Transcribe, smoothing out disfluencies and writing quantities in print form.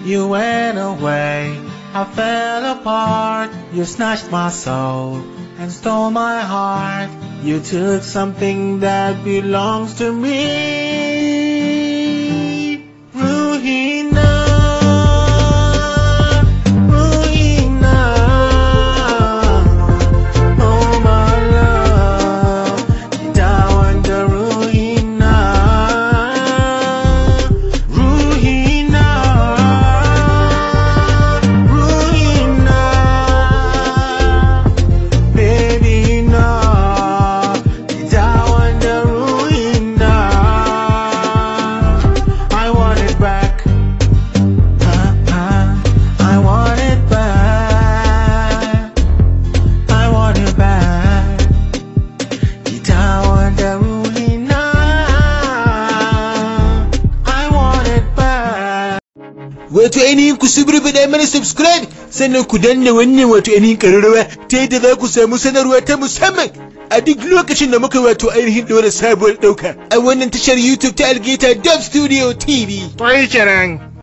You went away, I fell apart. You snatched my soul and stole my heart. You took something that belongs to me. Ruhina, Ruhina, oh my love, Dawanda Ruhina, Ruhina, Ruhina, baby na, Dawanda Ruhina, I want it back. I want it back. I want it back. Kitawanda Ruhina. I want it back. Wato ainihin ku suburbuɗa mana subscribe, sannan ku danna wannan wato ainihin ƙararrawa ta yadda za ku samu sanarwa ta musamman a duk lokacin da muka wato ainihin ɗora sabuwar ɗauka a wannan tashar YouTube ta Algaita Dub Studio TV. Kenan.